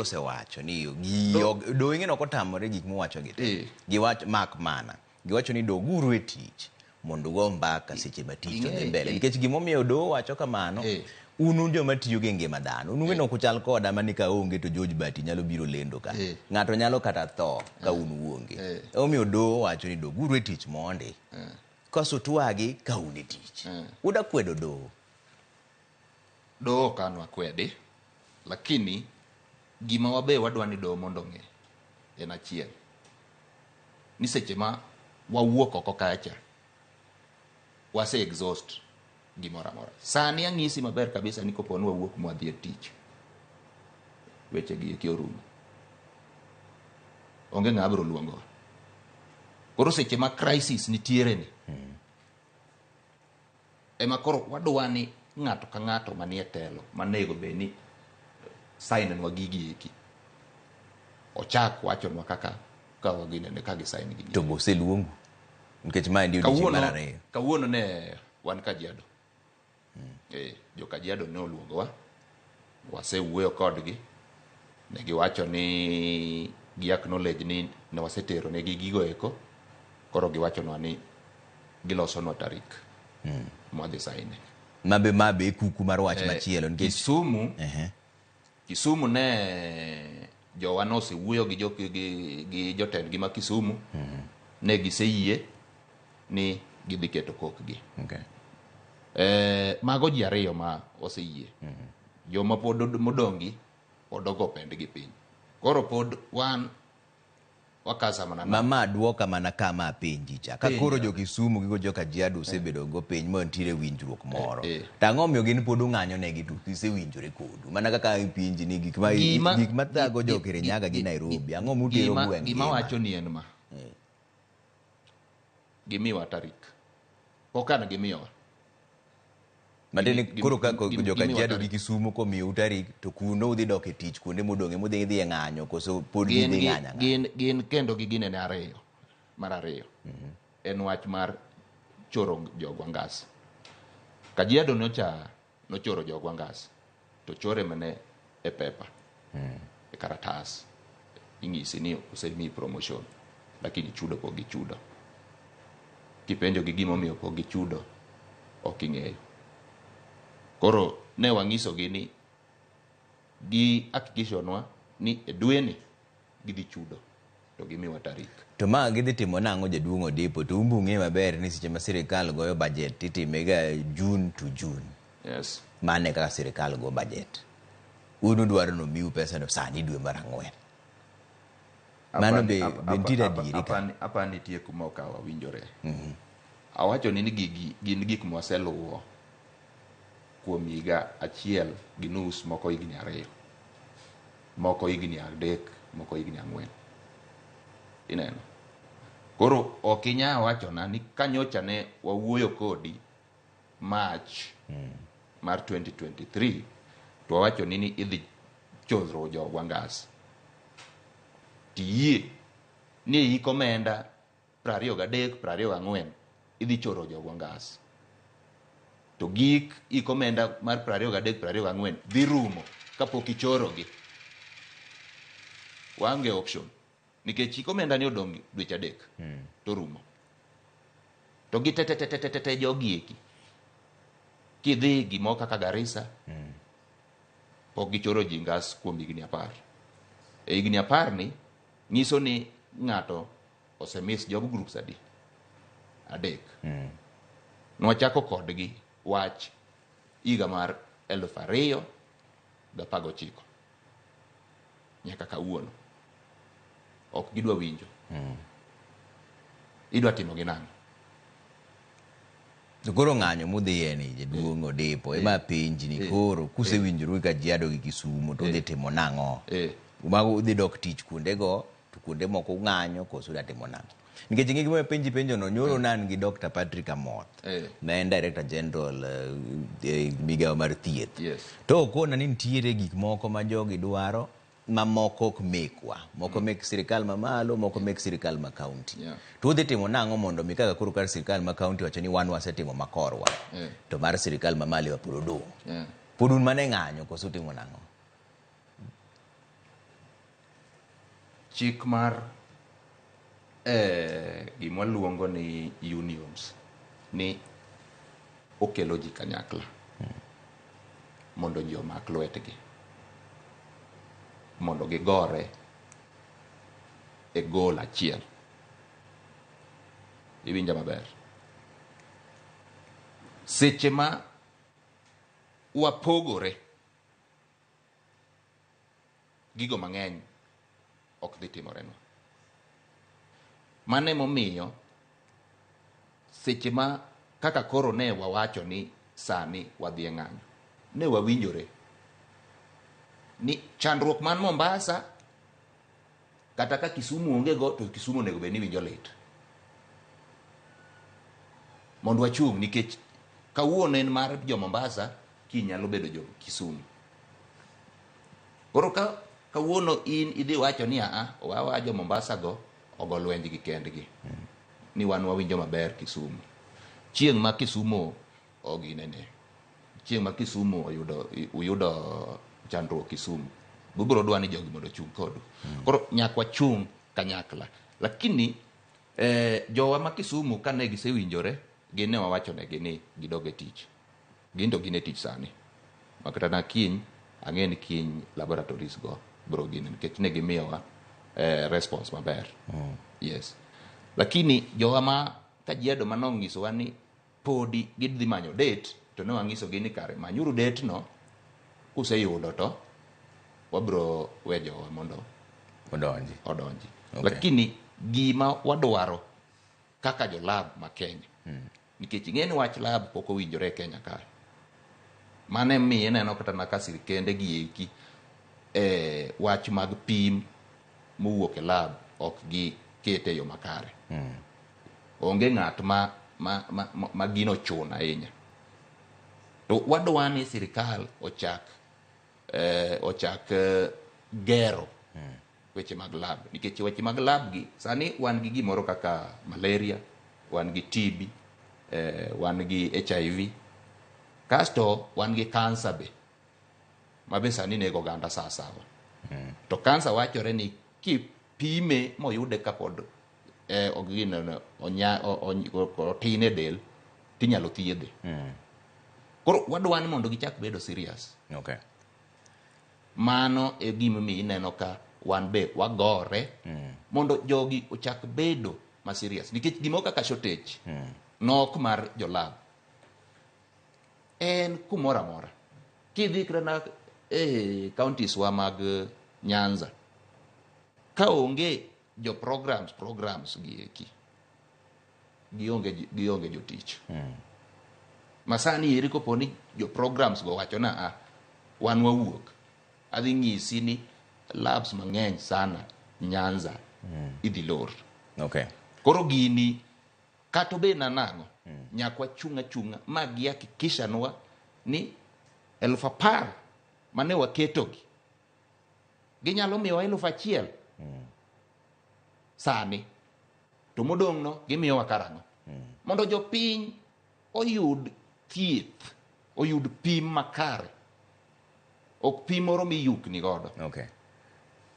osewacho ni gi doho ing'e ni ok otamore gik mowacho gi te. Giwacho mak mana giwacho ni doguru e tich mondo ugo mbaka seche ma tich odhi mbele. Nikech gimomiyo doho wacho kamano, un un joma tiyo gi ngima dhano. Un ung'e ni ok uchal koda ma ni ka aonge to George Bati nyalo biro lendo ka. Ng'ato nyalo kata tho ka un uonge. Emomiyo doho wacho ni doguru e tich mondi. Kasto twagi ka un e tich. Uda kwedo doho. Doho ok an wakwedi, lakini gima wabe wadwa ni doho mondo ong'e en achiel. Ni seche ma wawuok oko kacha, wase exhaust gimoro amora. Sani ang'isi maber kabisa ni kopo ni wawuok mwadhi e tich, weche gi eki orumo. Onge ng'a biro luongowa. Koro seche ma crisis nitiere ni, ema koro wadwa ni ng'ato ka ng'ato manie telo manego bed ni sign nwa gigi eki ochak wachonwa kaka ka waginene ka gi sign gigi. To be oseluongu? Nikech ma endi odiochieng' mar ariyo. Kawuono ne wan Kajiado. Jo Kajiado ne oluongowa, wasewuoyo kodgi, ne giwacho ni gi acknowledge ni ne wasetero negi gigo eko, koro giwachonwa ni gilosonwa tarik mwadhi sign. Mabe mabe e kuku mar wach machielo nikech Kisumu, Kisumu ne jowa nosewuoyo gi jo, gi jotendgi ma Kisumu, ne giseyie ni gidhi keto kokgi. Mago ji ariyo ma oseyie. Joma pod modong'gi pod ogo pendgi piny. Koro pod wan wakasa mana nade? Mama duoka mana kama apenji cha. Ka koro jo Kisumu gi jo Kajiado osebedo go piny ma nitiere winjruok moro. To ang'o omiyo gin pod ung'anyo negi to gisewinjore kodu? Mana kaka ipenji ni gik ma gik ma thago jo Kirinyaga gi Nairobi, ang'o mutero gweng' Gima wacho ni en ma. Gimiwa tarik. Pok an gimiyowa. Matiende ni koro ka jo Kajiado gi Kisumu komiyou tarik to kuno udhi dok e tich kuonde modong' ema udhi dhi e ng'anyo koso pod gidhi ng'anyo ang'anya? Gin kendo gi ginene ariyo. Mar ariyo en wach mar choro jogwa ngas. Kajiado nyocha nochoro jogwa ngas to chore mane e paper, e karatas ing'isi ni osemiyi promotion lakini chudo pok gichudo. Kipenjo gi gimomiyo pok gichudo ok ing'eyo. Koro ne wang'isogi ni gi hakikishonwa ni e dweni gidhi chudo to gimiwa tarik. To ma gidhi timo nang'o jaduong' Odipo? To umbe ung'eyo maber ni seche ma sirikal goyo budget titime ga June to June. Mano e kaka sirikal go budget. Un udwaro ni omiu pesa no sani dwe mar ang'wen. Mano be be nitiere adieri ka? Apa nitie kuma ok wawinjore. Awacho ni gigi gin gik mwaseluwo kuom higa achiel gi nus moko higni ariyo. Moko higni adek, moko higni ang'wen. Ineno? Koro ok inyal wachona ni kanyocha ne wawuoyo kodi March mar 2023 to wawachoni ni idhi choro jogwa ngas. Tiyie ni e hik omenda 23, 24 idhi choro jogwa ngas. To gik hik omenda mar 23, 24 dhi rumo kapok ichorogi. Waonge option. Nikech hik omenda ni odong' dweche adek to rumo. To gi te te te te te te jogi eki. Kidhi gimoro kaka Garissa, pok gichoro ji ngas kuom higni 10. E higni 10 ni nyiso ni ng'ato osemiss job groups adi? Adek. Nwachako kodgi wach higa mar 2019 nyaka kawuono ok gidwa winjo. Idwa timo gi nang'o? To koro ng'anyo mudhiye ni jaduong' Odipo ema penji ni koro kusewinjoru gi Kajiado gi Kisumu to udhi timo nang'o? Mago udhi dok tich kuondego to kuonde moko ung'anyo koso udwa timo nang'o? Nikech ing'e gimomiyo apenji penjo no, nyoro ne an gi Dr. Patrick Amoth ma en Director General e migawo mar thieth. To okona ni nitiere gik moko ma jogi dwaro ma moko ok mekwa, moko mek sirikal mamalo, moko mek sirikal ma kaunti. To udhi timo nang'o mondo mi kaka koro kar sirikal ma kaunti wacho ni wan wasetimo ma korwa, to mar sirikal mamalo ema pod odong'. Pod un mana e ng'anyo koso utimo nang'o? Chik mar gima waluongo ni unions ni okelo ji kanyakla mondo ji omak lwetgi mondo gigore e goal achiel. Iwinja maber? Seche ma wapogore, gigo mang'eny ok dhi timorenwa. Mano emomiyo seche ma kaka koro ne wawacho ni sani wadhi e ng'anyo, ne wawinjore ni chandruok man Mombasa kata ka Kisumu onge go to Kisumu onego bed ni winjo lit. Mondo wachung' nikech kawuono en mar jo Mombasa, kiny nyalo bedo jo Kisumu. Koro ka kawuono in idhi wacho ni aa, owawa jo Mombasa go ogo lwenjgi kendgi. Ni wan wawinjo maber Kisumu. Chieng' ma Kisumu oginene, chieng' ma Kisumu oyudo uyudo chandruok Kisumu, bubro dwa ni jogi mondo ochung' kodu. Koro nyaka wachung' kanyakla. Lakini jowa ma Kisumu kane gisewinjore, gin ne wawachonegi ni gidog e tich. Gin to gin e tich sani. Makata na kiny, ang'e ni kiny laboratories go bro gini nikech ne gimiyowa response maber. Yes. Lakini jowa ma Kajiado manong'isowa ni podi gidhi manyo date, to ne wang'isogi ni kare manyuru date no, kuseyudo to wabro we jowa mondo odonji. Odonji. Okay. Lakini gima wadwaro kaka jolab ma Kenya, nikech ing'e ni wach lab pok owinjore e Kenya kae. Mano emiyo ineno kata na ka sirkende gi eki wach mag pim mowuok e lab ok gikete e yo makare. Onge ng'at ma gino chuno ahinya. To wadwa ni sirikal ochak gero weche mag lab, nikech weche mag lab gi sani wan gi gimoro kaka malaria, wan gi TB, wan gi HIV, kasto wan gi kansa be ma be sani nego oganda sa asawa. To kansa wachore ni kipime moyude kapod otin e del tinyalo thiedhe. Koro wadwa ni mondo gichak bedo serious. Mano e gimomiyo ineno ka wan be wagore mondo jogi ochak bedo ma serious, nikech gimoro kaka shortage nok mar jolab en kumoro amora. Kidhi kata na e counties wa mag Nyanza, ka onge jo programs gi eki, gionge jotich. Masani eri kopo ni jo programs go wacho na a wan wawuok, adhi ng'isi ni labs mang'eny sana Nyanza idhi lor. Koro gini kata obed na nang'o, nyaka wachung' achung'a ma gihakikishanwa ni 10,000 mane waketogi ginyalo miyowa 1,000 sani, to modong' no gimiyowa karang'o, mondo jopiny oyud thieth, oyud pim makare, ok pim moro miyukni godo.